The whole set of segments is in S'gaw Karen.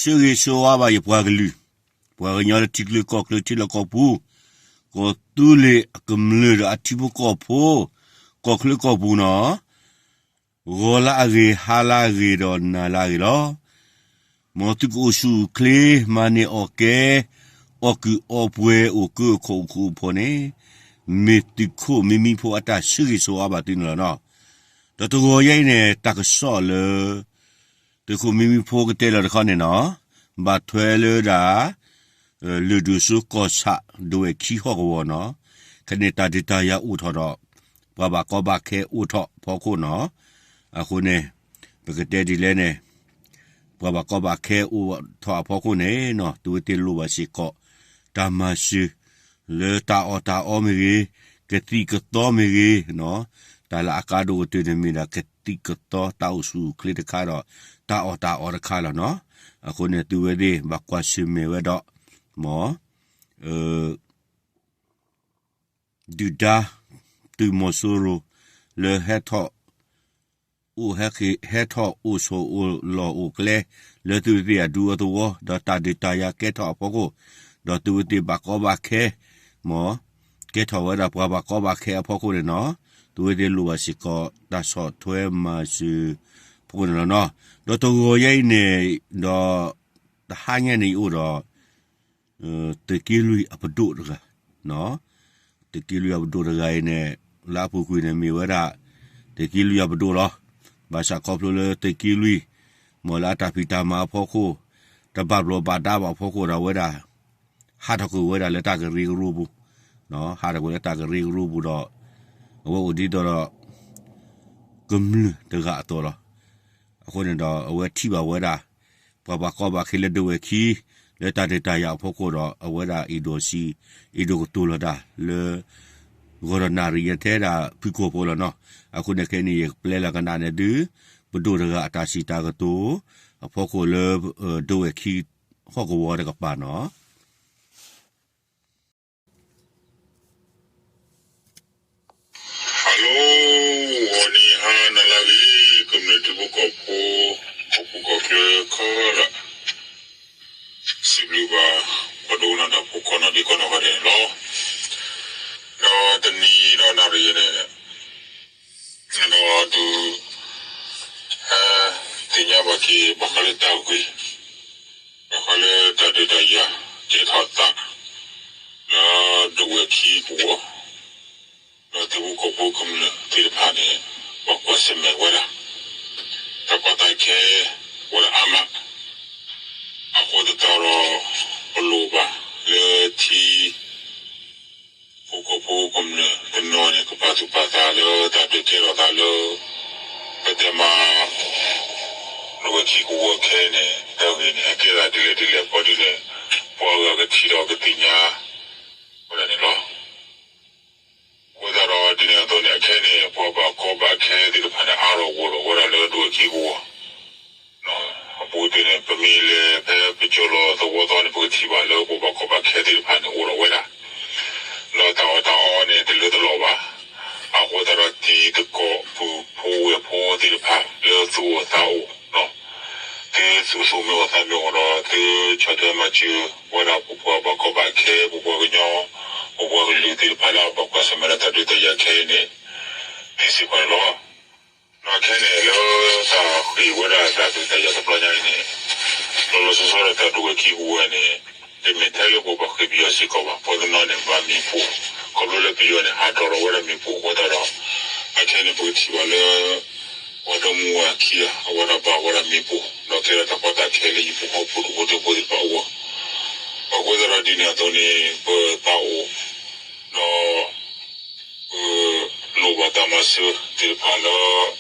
ဆှၢဂ့ၤဆှၢဝါဘၣ်ယပှၤကလုာ်, ပှၤကညီလၢထံချၢကီၢ်ချၢထံလီၢ်ကီၢ်ပူၤ, ကီၢ်သူလ့ၤအကမျၢၢ်ဒီးအထံဖိကီၢ်ဖိ, ကီၢ်ချၢကီၢ်ပူၤနီၤ, ဂီၤလၢအဂ့ၤ, ဟါလၢအဂ့ၤ, ဒီးနၤလၢအဂ့ၤလီၤ. မ်သုကအိၣ်ဆူၣ်အိၣ်ချ့, မၤန့ၢ်အီၣ်ကဲ, အီၣ်ကုၢ်အီပှဲၤ, အိၣ်ကၢအိၣ်ခိးအိၣ်ဖှိၣ်န့ၣ်, မ့ၢ်သုးခိၣ်မံမံဖိအတၢ်ဆၢဂ့ၤဆၢဝါဘၣ်သုန့ၣ်လီၤနီၤ. ဒီးတဂီၤယဲအံၤန့ၣ် တၢ်ကစီၣ်လၢ သုးခိၣ်မံမံဖိကတဲလီၤတခီန့ၣ်နီၤ, ဘၣ်ထွဲလၢဒၣ် လၢၢ်ဒိၣ်စိကီၢ်ဆၣ် ဒဝဲၢ်ခံဟီၣ်ကဝီၤနီၤ, ခဲန့ၣ်တၢ်ဒုးတၢ်ယၤအိၣ်ထီၣ်ဒီး ပှၤဘၣ်ကီဘၣ်ခဲအိၣ်ထီၣ်အဖီခိၣ်နီၤ, အဃိန့ၣ် ပကတဲဒ်လဲၣ်န့ၣ်, ပှၤဘၣ်ကီဘၣ်ခဲအိၣ်ထီၣ်အဖီခိၣ်န့ၣ်နီၤ, သုဝဲသ့ၣ်လိၣ်ဘၣ်စ့ၢ်ကီး တၢ်မၤစၢၤ လၢတၢ်အီၣ်တၢ်အီမ့ၢ်ဂ့ၤ, ကသံၣ်ကသီမ့ၢ်ဂ့ၤ, တၢ်လၢအကါဒိၣ်ကတၢၢ်န့ၣ်မ့ၢ်ဒၣ်ကသံၣ်ကသီတၢ်အိၣ်ဆူၣ်အိၣ်ချ့တခါဒီး တၢ်အီၣ်တၢ်အီတခါလီၤနီၤ, အဃိန့ၣ်သုဝဲသ့ၣ်ဘၣ်ကွၢ်ဆၢၣ်မဲာ်ဝဲဒီး မ် ဒုၣ်ဒါ သုးမီၤစိရိၤ လၢဟဲထီၣ် အိၣ်ဟဲက့ၤ ဟဲထီၣ်အိၣ်ဆိးအိၣ်လီၢ်အိၣ်ကျဲ လၢသုဝဲသ့ၣ်အဒူအသဝီ ဒီးတၢ်ဒုးတၢ်ယၤကဲထီၣ်အဖီခိၣ်, ဒီးသုဝဲသ့ၣ်ဘၣ်ကီဘၣ်ခဲ မ် ကဲထီၣ်ဝဲဒၣ်ပှၤဘၣ်ကီဘၣ်ခဲအဖီခိၣ်န့ၣ်နီၤ, သုဝဲသ့ၣ်လိၣ်ဘၣ်စ့ၢ်ကီး တၢ်ဆီၣ်ထွဲမၤစၢၤဖီခိၣ်န့ၣ်လီၤနီၤ, ဒီးတဂီၤယဲအံၤန့ၣ် ဒီး တဟါညါန့ၣ်ယအိၣ်ဒီး သုးက့လွံၢ်အပဒိၣ်တဂၤ, သုးက့လွံၢ်အပဒိၣ်တဂၤအံၤန့ၣ် လၢအပူၤကွံာ်န့ၣ်မ့ၢ်ဝဲဒၣ် သုးက့လွံၢ်အပဒိၣ်လီၤ. ဘၣ်ဆၣ်ခီဖျိလၢသုးက့လွံၢ် မ်လၢအတၢ်ဖံးတၢ်မၤအဖီခိၣ် တဘၣ်ဘျီးဘၣ်ဒါဘၣ်အဖီခိၣ်ဒီးအဝဲဒၣ် ဟးထီၣ်ကွံာ်ဝဲဒၣ်လၢတၢ်ကရၢကရိပူၤ, ဟးထီၣ်ကွံာ်လၢတၢ်ကရၢကရိပူၤဒီး အဝဲအိၣ်ဒ်သိးဒီး ကမျၢၢ်တဂၤအသိးလီၤ. အဃိန့ၣ်ဒီးအဝဲထံၣ်ဘၣ်ဝဲဒၣ် ပှၤဘၣ်ကီဘၣ်ခဲလၢဒဝဲၢ်ခံ လၢတၢ်ဒုးတၢ်ယၤအဖီခိၣ်ဒီး အဝဲဒၣ်အ့ၣ်ဒိးစံး အ့ၣ်ဒိးကတိၤလီၤတၢ်လၢ ဂီၤဒီးနၣ်ရံၣ်ယဲထဲဒၣ်ဖုၣ်ကိာ်ဖိလီၤနီၤ. အဃိန့ၣ်ခဲအံၤန့ၣ် ယကပျဲလီၤကနၣ်န့ၣ်ဒုး ပဒိၣ်တဂၤအတၢ်စံးတၢ်ကတိၤ အဖီခိၣ်လၢ ဒဝဲၢ်ခံဟီၣ်ကဝီၤတကပၤနီၤ. Hello, ဂီၤနံၤဟါနၤလၢအဂ့ၤ, ကမျၢၢ်ထံဖိကီၢ်ဖိ ကီၢ်ပူၤကီၢ်ချၢခဲလၢာ်, စံးဘျုးဘၣ် ပှၤဒိကနၣ်တၢ်ဖိကိးနီၢ်ဒဲးကိးနီၢ်ဂၤဒဲးန့ၣ်လီၤ. ဒီးတနံၤဒီးနၣ်ရံၣ်ယဲန့ၣ် ဒီးဒုး ဟဲသ့ၣ်ညါဘၣ်က့ၤ ဘၣ်ဃးလၢတၢ်ဂ့ၢ် ဘၣ်ဃးလၢတၢ်ဒုးတၢ်ယၤ ကဲထီၣ်သး လၢဒဝဲၢ်ခံကဝီၤ ဒီးသုးဖိကီၢ်ဖိကမျၢၢ်သ့ၣ်တဖၣ်န့ၣ် ဘၣ်ကွၢ်ဆၢၣ်မဲာ်ဝဲဒၣ် တၢ်ကီတၢ်ခဲ ဝဲဒၣ်အါမး, အဃိသတးဒီး ပလိၣ်ဘၣ်လၢထံ ဖိကီၢ်ဖိကမျၢၢ်တနီၤန့ၣ် ကပာ်သူၣ်ပာ်သးလၢတၢ်ဒုးကဲထီၣ်သးလၢ ပတဲမး ဒဝဲၢ်ခံကဝီၤခဲအံၤန့ၣ် တၢ်ဂ့ၢ်န့ၣ် ဟဲကဲသးဒ်လဲၣ်ဒ်လဲၣ် ပှၤဒ်လဲၣ် ပှၤဂၤကထံၣ်ဒီးကသ့ၣ်ညါ ဝဲဒၣ်န့ၣ်လီၤ. အဃိသတးဒီးဒ်န့ၣ်အသိးန့ၣ် အခဲအံၤန့ၣ် ပှၤဘၣ်ကီဘၣ်ခဲသ့ၣ်တဖၣ်န့ၣ် အါထီၣ်ဂီၢ်ထီၣ်ဝဲဒၣ်လၢဒဝဲၢ်ခံကဝီၤ အပူၤတ့ၢ်န့ၣ် ပမ့ၢ်လဲၤဖဲပကၠီၤလီၤသဝီသီန့ၣ် ပကထံၣ်ဘၣ်လၢပှၤဘၣ်ကီဘၣ်ခဲသ့ၣ်တဖၣ်န့ၣ် အိၣ်ထီၣ်ဝဲဒၣ် ဒီးတၢ်အီၣ်တၢ်အီန့ၣ် တလၢတလီၤဘၣ်. အဃိသတးဒီးတံၤသကိးပုၢ်ဖိဝဲၢ်ဖိသ့ၣ်တဖၣ် လၢသူၣ်အိၣ်သးအိၣ် သုသူၣ်မ့ၢ်အိၣ်သးမ့ၢ်အိၣ်ဒီး သုဆီၣ်ထွဲမၤစၢၤဝဲဒၣ်ပပှၤဘၣ်ကီဘၣ်ခဲ ပပှၤကညီ ပပှၤကလုာ်သ့ၣ်တဖၣ်လၢအဘၣ်ကွၢ်ဆၢၣ်မဲာ်လၢတၢ်ဒုးတၢ်ယၤခဲအံၤန့ၣ် ဒ်စ့ၢ်ကီးန့ၣ်လီၤ. ဒီးခဲအံၤန့ၣ် လၢတၢ်ဃ့ၢ်ဝဲဒၣ်တၢ်ဒုးတၢ်ယၤတဘျီညါအံၤန့ၣ် လီၤလီၤဆီဆီဒီးတၢ်ဒဝဲၢ်ခံကဝီၤန့ၣ် တမ့ၢ်ထဲလၢပဘၣ်ဃ့ၢ်ပယီၤစ့ၢ်ကီးဘၣ်. ပှၤတနီၤန့ၣ် ဘၣ်မ့ၣ်ပိၢ် ခီဖျိလၢပယီၤန့ၣ် ဟးဒိးထီၣ်ဝဲဒၣ်မ့ၣ်ပိၢ်အဃိသတးဒီး အခဲအံၤန့ၣ် ပကထံၣ်ဘၣ်လၢ ပှၤဒီမါဝၤခံဂၤ အဝဲဒၣ်ဘၣ်ဝဲဒၣ်မ့ၣ်ပိၢ် ဒီးကဲထီၣ်တၢ်ကီတၢ်ခဲလၢဟံၣ်ဖိဃီဖိတဖိတဖိသ့ၣ်တဖၣ်အဂီၢ် အဃိသတးဒီးဒ်န့ၣ်အသိးန့ၣ် ပသးအိၣ် ဒီး ပလိၣ်ဘၣ်တၢ်မၤစၢၤသ့ၣ်တဖၣ်လၢ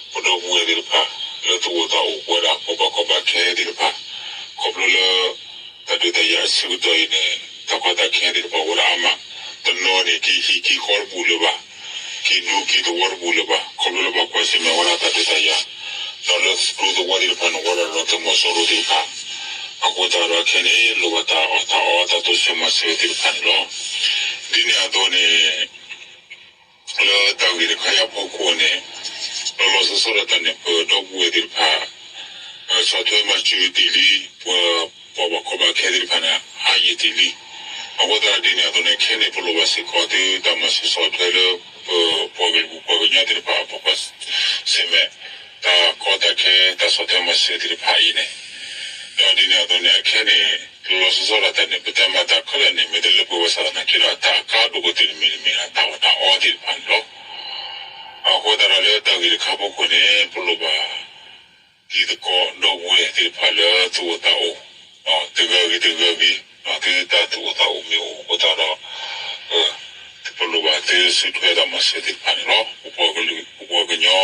ပဒီပုၢ်ဝဲၢ်သ့ၣ်တဖၣ် လၢသူၣ်အိၣ်သးအိၣ်ဝဲဒၣ် ပှၤဘၣ်ကီဘၣ်ခဲသ့ၣ်တဖၣ် ခီဖျိလၢ တၢ်ဒုးတၢ်ယၤအဆၢကတီၢ်အံၤန့ၣ် တၢ်ကီတၢ်ခဲသ့ၣ်တဖၣ်အိၣ်ဝဲဒၣ်အါမး, တနီၤန့ၣ် က့ၤဟံၣ်က့ၤဃီတဘူၣ်လၢၤဘၣ်, က့ၤဒူက့ၤသဝီတဘူၣ်လၢၤဘၣ်, ခီဖျိလၢဘၣ်ကွၢ်ဆၢၣ်မဲာ်ဝဲဒၣ်တၢ်ဒုးတၢ်ယၤ, ဒီးလၢကျိသဝီသ့ၣ်တဖၣ်န့ၣ် အိၣ်ဝဲဒၣ်ဒီးသုးမီၤစိရိၤသ့ၣ်တဖၣ်, အဃိသတးဒီးခဲအံၤန့ၣ် လိၣ်ဘၣ်တၢ်အီၣ်တၢ်အီတၢ်တိစၢၤမၤစၢၤသ့ၣ်တဖၣ်န့ၣ်လီၤ. ဒ်န့ၣ်အသိးန့ၣ် လၢတၢ်ဂ့ၢ်တခါအံၤအဖီခိၣ်န့ၣ် လီၤလီၤဆီဆီဒၣ်တၢ်န့ၣ် ပဒီပုၢ်ဝဲၢ်သ့ၣ်တဖၣ် ဆီၣ်ထွဲမၤစၢၤတ့ၢ်လံ, ပှၤ ပှၤဘၣ်ကီဘၣ်ခဲသ့ၣ်တဖၣ်န့ၣ် အါယံာ်တ့ၢ်လံ. အဃိသတးဒ်န့ၣ်အသိးန့ၣ် ခဲန့ၣ် ပလိၣ်ဘၣ်စ့ၢ်ကီးသုတၢ်မၤစၢၤဆီၣ်ထွဲလၢ ပပှၤကလုာ်ပပှၤကညီသ့ၣ်တဖၣ် ပကွၢ်ဆၢၣ်မဲာ် တၢ်ကီတၢ်ခဲ တၢ်ဆီၣ်ထွဲမၤစၢၤသ့ၣ်တဖၣ်အံၤန့ၣ်, ဒီးဒ်န့ၣ်အသိးန့ၣ် အခဲန့ၣ် လီၤလီၤဆီဆီဒၣ်တၢ်န့ၣ် ပတဲမၤတၢ်ခဲလၢာ်န့ၣ် မ့ၢ်တလၢပှဲၤဘၣ်ဆၣ်သနာ်က့ဒီး တၢ်အကါဒိၣ်ကတၢၢ်န့ၣ်မ့ၢ်တမ့ၢ်ဒၣ်တၢ်အီၣ်တၢ်အီသ့ၣ်တဖၣ်န့ၣ်လီၤ. အဃိသတးဒီးလၢတၢ်ဂ့ၢ်တခါဖီခိၣ်န့ၣ် ပလိၣ်ဘၣ် တံၤသကိးဒီပုၢ်ဝဲၢ်သ့ၣ်တဖၣ်လၢသူၣ်အိၣ်သးအိၣ် တဂၤဂ့ၤတဂၤဂ့ၤ သုတၢ်သူၣ်အိၣ်သးအိၣ်မ့ၢ်အိၣ်အဃိသတးဒီး ပလိၣ်ဘၣ်သုစုထွဲတၢ်မၤစၢၤသ့ၣ်တဖၣ်န့ၣ်လီၤ. ပပှၤကလုာ် ပပှၤကညီ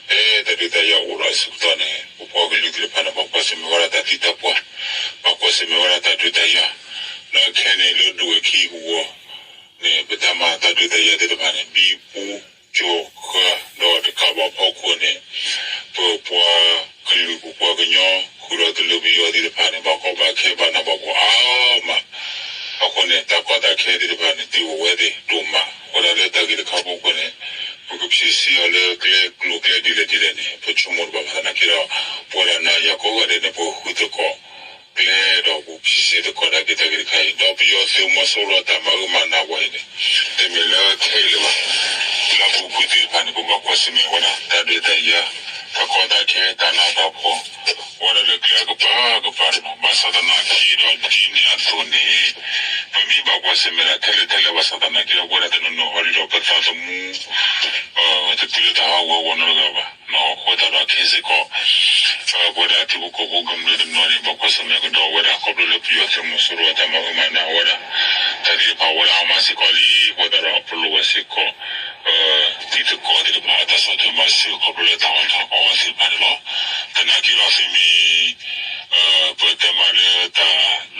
ဖဲတၢ်ဒုးတၢ်ယၤအိၣ်ဒီးအဆၢကတီၢ်န့ၣ် ပပှၤကလုာ်သ့ၣ်တဖၣ်န့ၣ် ဘၣ်ကွၢ်ဆၢၣ်မဲာ်ဝဲဒၣ်တၢ်သံတၢ်ပှၢ်, ဘၣ်ကွၢ်ဆၢၣ်မဲာ်ဝဲဒၣ်တၢ်ဒုးတၢ်ယၤ, ဒီးခဲန့ၣ်လၢဒဝဲၢ်ခံကဝီၤ န့ၣ် ပတဲမၤတၢ်ဒုးတၢ်ယၤသ့ၣ်တဖၣ်န့ၣ် ဘံဘူကၠီၤဃာ်ဒီးတကးဘၣ်ဖီခိၣ်န့ၣ် ပပှၤကလုာ်ပပှၤကညီ ဃုာ်ဒီးတလၢပယီၤသ့ၣ်တဖၣ်န့ၣ် ဘၣ်ကီဘၣ်ခဲဘၣ်နးဘၣ်ဖှီၣ်အါမး, အဃိန့ၣ် တၢ်ကီတၢ်ခဲသ့ၣ်တဖၣ်န့ၣ် တ့ၢ်ဝဲသ့ၣ်ဒိၣ်မး, အဃိဒၣ်လၢတၢ်ဂ့ၢ်တခါဖီခိၣ်န့ၣ် ပကဖံးစ့အီၤလၢကျဲကျိၤကျဲဒ်လဲၣ်ဒ်လဲၣ်န့ၣ် ပဆိကမိၣ်တဘၣ်ဘၣ်သနာ်က့ဒီး ပဝဲဒၣ်နၤယၤကိးဂၤဒဲးန့ၣ် ပဃုသကိး ကျဲဒီးပဖံးစ့သကိးဒၣ်က့ၤတၢ်ဂ့ၢ်တခါအံၤ ဒီးပယီၤသုးမီၤစိရိၤအတၢ်မၤအၢမၤနးဝဲအံၤန့ၣ် တမ့ၢ်လၢခဲအံၤလၢၤဘၣ်. လၢအပူၤကွံာ်သ့ၣ်တဖၣ်န့ၣ် ပဘၣ်ကွၢ်ဆၢၣ်မဲာ်ဝဲဒၣ် တၢ်ဒုးတၢ်ယၤ တၢ်ကီတၢ်ခဲ တၢ်နးတၢ်ဖှီၣ် အိၣ်ဝဲဒၣ်လၢကျဲအကပၤကပၤန့ၣ်လီၤ. ဘၣ်ဆၣ်သနာ်က့ဒီးဒ်န့ၣ်အသိးန့ၣ် ပမ့ၢ်ဘၣ်ကွၢ်ဆၢၣ်မဲာ်ဒၣ်ထဲလဲၣ်ထဲလဲၣ်ဘၣ်ဆၣ်သနာ်က့ဒီး ပဝဲဒၣ်တနီၤနီၤဟီဒ်ဒီးပသးသမူ တတုၤလၢတၢ်ဟးဂီၤဂီၤနီတဂၤဘၣ်. အဃိသတးဒီးခဲစ့ၢ်ကီး ပဝဲဒၣ်ထံဖိကီၢ်ဖိကမျၢၢ်တနီၤန့ၣ် ဘၣ်ကွၢ်ဆၢၣ်မဲာ်ကဒီးဝဲဒၣ် ခီဖျိလၢပယီၤသုးမီၤစိရိၤအတၢ်မၤအၢမၤနးဝဲဒၣ် တၢ်သ့ၣ်တဖၣ်ဝဲဒၣ်အါမးစ့ၢ်ကီးလံ. အဃိသတးဒီးပလိၣ်ဝဲစ့ၢ်ကီး တံၤသကိးသ့ၣ်တဖၣ်အတၢ်ဆီၣ်ထွဲမၤစၢၤ ခီဖျိလၢတၢ်အီၣ်တၢ်အီသ့ၣ်တဖၣ်န့ၣ်လီၤ. သနာ်က့ဒီးသုမ့ၢ် ပတဲမၤလၢတၢ်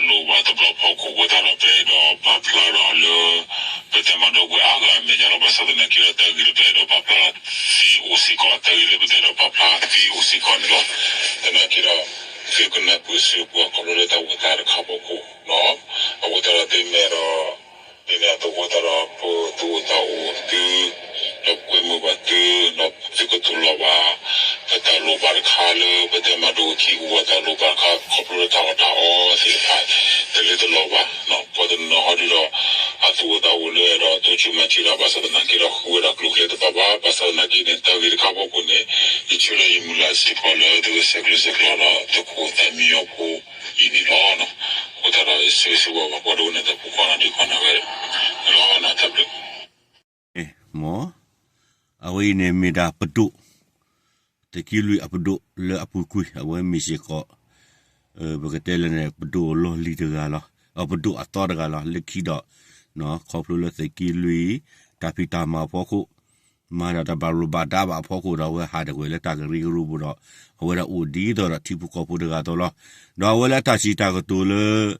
လိၣ်ဘၣ်တဘျီဖီခိၣ်အဃိသတးဒီး ပအဲၣ်ဒိးပာ်ဖျါဒီးလၢ ပတဲမၤဒီပုၢ်ဝဲၢ်အါဂၤအမဲာ်ညါလီၤ. ဘၣ်ဆၣ်သနာ်က့ဒီး တၢ်ဂ့ၢ်လၢပအဲၣ်ဒိးပာ်ဖျါသ့အိၣ်စ့ၢ်ကီး, တၢ်ဂ့ၢ်လၢပတအဲၣ်ဒိးပာ်ဖျါသ့အိၣ်စ့ၢ်ကီးန့ၣ်လီၤ. သနာ်က့ဒီး သုကနၢ်ပၢၢ်စၢၤပှၤခီဖျိလၢတၢ်အိၣ်သးတခါဖီခိၣ်လီၤ. အဃိသတးဒီးသုမ့ၢ်အဲၣ်ဒိး ဒ်န့ၣ်အသိးအဃိသတးဒီး ပသူၣ်အိၣ်သးအိၣ်သု ဒီးပကွဲမုာ်ဘၣ်သု ဒီးသုကတူၢ်လိာ်ဘၣ် ပတၢ်လိၣ်ဘၣ်တခါလၢ ပတဲမၤဒိၣ်ခံကဝီၤတၢ်လိၣ်ဘၣ်တခါ ခီဖျိလၢတၢ်အီၣ်တၢ်အီသ့ၣ်တဖၣ် တလၢတလီၤဘၣ်. ပှၤတနီၤနီၤဟီဒ်ဒီး အသူၣ်အိၣ်သးအိၣ်လၢအဲၣ်ဒိးတိစၢၤမၤစၢၤတၢ် ဘၣ်ဆၣ်သနာ်က့ဒီး ဃုဝဲဒၣ်ကျိၤကျဲတဘၣ်ဘၣ်. ဘၣ်ဆၣ်သနာ်က့န့ၣ် တၢ်ဂ့ၢ်တခါဖီခိၣ်န့ၣ် ယဆၢလၢယမုၢ်လၢ်စ့ၢ်ကီးလၢ သုကဆဲးကျၢဆဲးကျိးဒီးသုးခိၣ်သၣ်မံညီၤဖိအံၤန့ၣ်လီၤ. အဃိသတးဒီး ယဆၢဂ့ၤဆၢဝါဘၣ်ပှၤဒိကနၣ်တၢ်ဖိကိးဂၤဒဲးကိးဂၤဒဲးလီၤ. တၢ်ဘျုး အဝဲအံၤန့ၣ်မ့ၢ်ဒၣ်ပဒိၣ်, သုးက့လွံၢ်အပဒိၣ်လၢအပူၤကွံာ် အဝဲမ့ၢ်စ့ၢ်ကီး ပကတဲလၢန့ၣ် ပဒိၣ်လီၢ်လံၤတဂၤလီၤ, အပဒိၣ်အသီတဂၤလီၤ. လၢခံဒီး ခီဖျိလၢသုးက့လွံၢ် တၢ်ဖံးတၢ်မၤအဖီခိၣ် မၤဒီးတၢ်ဘၣ်လိာ်ဘၣ်ဒါဘၣ်အဖီခိၣ်ဒီး အဝဲဟးဒၣ်ဝဲလၢတၢ်ကရၢကရိပူၤဒီး အဝဲဒၣ်အိၣ်ဒ်သိးဒီးထံဖိကီၢ်ဖိတဂၤအသိးလီၤ. ဒီးအဝဲလၢအတၢ်စံးတၢ်ကတိၤလၢ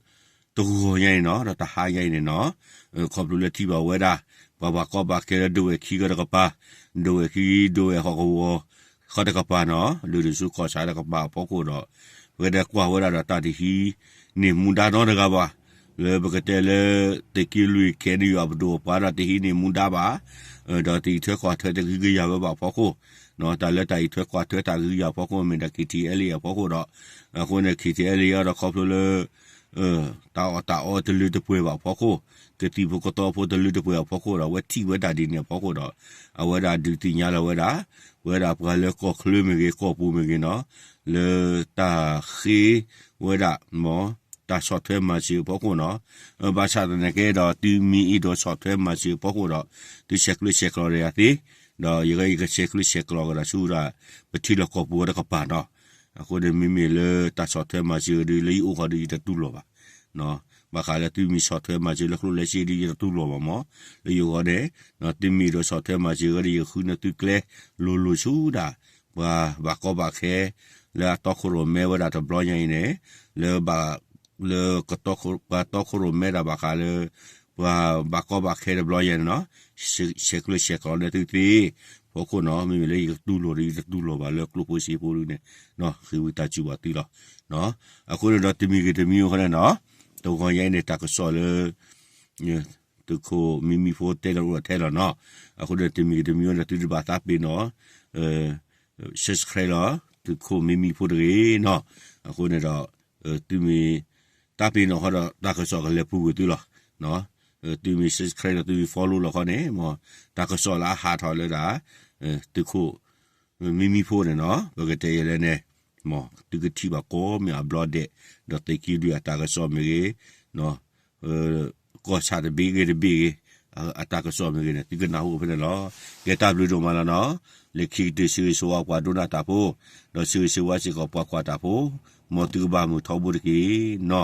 တဂီၤညါအံၤနီၤ ဒီးတဟါညါအံၤန့ၣ်နီၤ ခီဖျိလၢထံၣ်ဘၣ်ဝဲဒၣ် ပှၤဘၣ်ကီဘၣ်ခဲလၢဒဝဲၢ်ခံဂၤတကပၤ, ဒဝဲၢ်ခံ ဒဝဲၢ်ဟီၣ်ကဝီၤ ဃီတကပၤနီၤ ဒုးဒိးဆူကီၢ်ဆၣ်တကပၤအဖီခိၣ်ဒီး ပဝဲဒၣ်ကွၢ်ဝဲဒၣ်ဒီးတၢ်တဟံးန့ၢ်မူဒါနီတဂၤဘၣ်. လၢပကတဲလၢ သုးက့လွံၢ်ခဲန့ၣ်ယွၤပဒိၣ်အပှၤဒီးတဟံးန့ၢ်မူဒါဘၣ်, ဒီးတအံးထွဲကွၢ်ထွဲတကဟုကယာ်ဝဲဘၣ်အဖီခိၣ်, တၢ်လၢတၢ်အံးထွဲကွၢ်ထွဲတၢ်ကဟုကယာ်အဖီခိၣ်မ့ၢ်ဒၣ် KTLA အဖီခိၣ်ဒီး အဃိန့ၣ် KTLA အံၤဒီးခီဖျိလၢ တၢ်အီၣ်တၢ်အီတလၢတပှဲၤဘၣ်အဖီခိၣ်, ကသံၣ်ဖိကသီဖိတလၢတပှဲၤအဖီခိၣ်ဒီး အဝဲထံၣ်ဝဲဒၣ်ဒ်န့ၣ်အဖီခိၣ်ဒီး အဝဲဒၣ်ဒုးသ့ၣ်ညါလီၤဝဲဒၣ် ပဝဲဒၣ်ပှၤလၢကီၢ်ချၢမ့ၢ်ဂ့ၤ ကီၢ်ပူၤမ့ၢ်ဂ့ၤနီၤ လၢတၢ်ဃ့ဝဲဒၣ် တၢ်ဆီၣ်ထွဲမၤစၢၤအဖီခိၣ်နီၤ, ဘၣ်ဆၣ်သနာ်က့ဒီး သုမ့ၢ်အဲၣ်ဒိးဆီၣ်ထွဲမၤစၢၤအဖီခိၣ်ဒီး သုဆဲးကျၢဆဲးကျိးဒီးယၤသ့, ဒီးယကဆဲးကျၢဆဲးကျိးကဒီးဆူဒၣ် ပထံလီၢ်ကီၢ်ပူၤဝဲတကပၤနီၤ. အဃိန့ၣ် မ့မ့ၢ်လၢတၢ်ဆီၣ်ထွဲမၤစၢၤဒုး လၢယအိၣ်ဃီဒုး ယတတူၢ်လိာ်ဘၣ်. ဘၣ်ဃးလၢသုမ့ၢ်ဆီၣ်ထွဲမၤစၢၤလၢကျိၣ်လၢစ့ဒုး ယတတူၢ်လိာ်ဘၣ်မး လၢယဂီၢ်န့ၣ်, သုမ့ၢ်အဲၣ်ဒိးဆီၣ်ထွဲမၤစၢၤဝဲဒၣ် ယဃုန့ၢ်သုကျဲလိၤလိၤဆူဒၣ် ပှၤဘၣ်ကီဘၣ်ခဲ လၢအတီခိၣ်ရိၣ်မဲဝဲဒၣ်တဘျီညါအံၤန့ၣ်, လၢ လၢ ပှၤတီခိၣ်ရိၣ်မဲဒၣ်ဘၣ်ဃးလၢ ပှၤဘၣ်ကီဘၣ်ခဲတဘျီညါန့ၣ်နီၤ, ဆဲးကျၢဆဲးကျိးန့ၢ်သုသ့, ဖီခိၣ်နီၤ မ့မ့ၢ်လၢယကတူၢ်လိာ်ဒီး ယတတူၢ်လိာ်ဘၣ်လၢကျိၣ်ဖိစ့ဖိဒုးန့ၣ်, ဃ့ဝံသးစူၤဘၣ်သုလီၤ. အဃိန့ၣ်ဒီးတမံၤဂ့ၤတမံၤဂ့ၤဃီန့ၣ်နီၤ, တဂီၤညါအံၤန့ၣ် တၢ်ကစီၣ်လၢ သုးခိၣ်မံမံဖိတဲလီၤအိၣ်ထဲလီၤနီၤ, အဃိန့ၣ် တမံၤဂ့ၤတမံၤဂ့ၤန့ၣ် သုတဘၣ်သးပ့ၤနီၤ, subscribe လီၤ သုးခိၣ်မံမံဖိတဂ့ၤနီၤ. အဃိန့ၣ်ဒီး သုမ့ၢ် တၢ်ပ့ၤနီၣ်ဃီဒီး တၢ်ကစီၣ်ကလဲၤပူၤကွံာ်သုလီၤ. သုမ့ၢ် subscribe ဒီးသုမ့ၢ် follow လီၤဃီန့ၣ် မ်တၢ်ကစီၣ်လၢအဟးထီၣ်လၢဒၣ် သုးခိၣ် မံမံဖိန့ၣ်နီၤ ပကတဲယဲလဲၣ်န့ၣ် မ်သုကထံၣ်ဘၣ်ကိးမံၤအဘျီဒဲး ဒီးသုးက့လွံၢ်အတၢ်ကစီၣ်မ့ၢ်ဂ့ၤ ကီၢ်ဆၣ်တဘ့ၣ်ဂ့ၤတဘ့ၣ်ဂ့ၤ အတၢ်ကစီၣ်မ့ၢ်ဂ့ၤန့ၣ် သုကနၢ်ဟူဖဲန့ၣ်လီၤ. ကဲတၢ်ဘျုးဒိၣ်မးလီၤနီၤ. လၢခံကတၢၢ် ဆၢဂ့ၤဆၢဝါပှၤဒိကနၣ်တၢ်ဖိ ဒီးဆၢဂ့ၤဆၢဝါစ့ၢ်ကီးပှၤကွၢ်တၢ်ဖိ မ်သုကဘၣ်မုာ်ထီဘိတက့ၢ်နီၤ.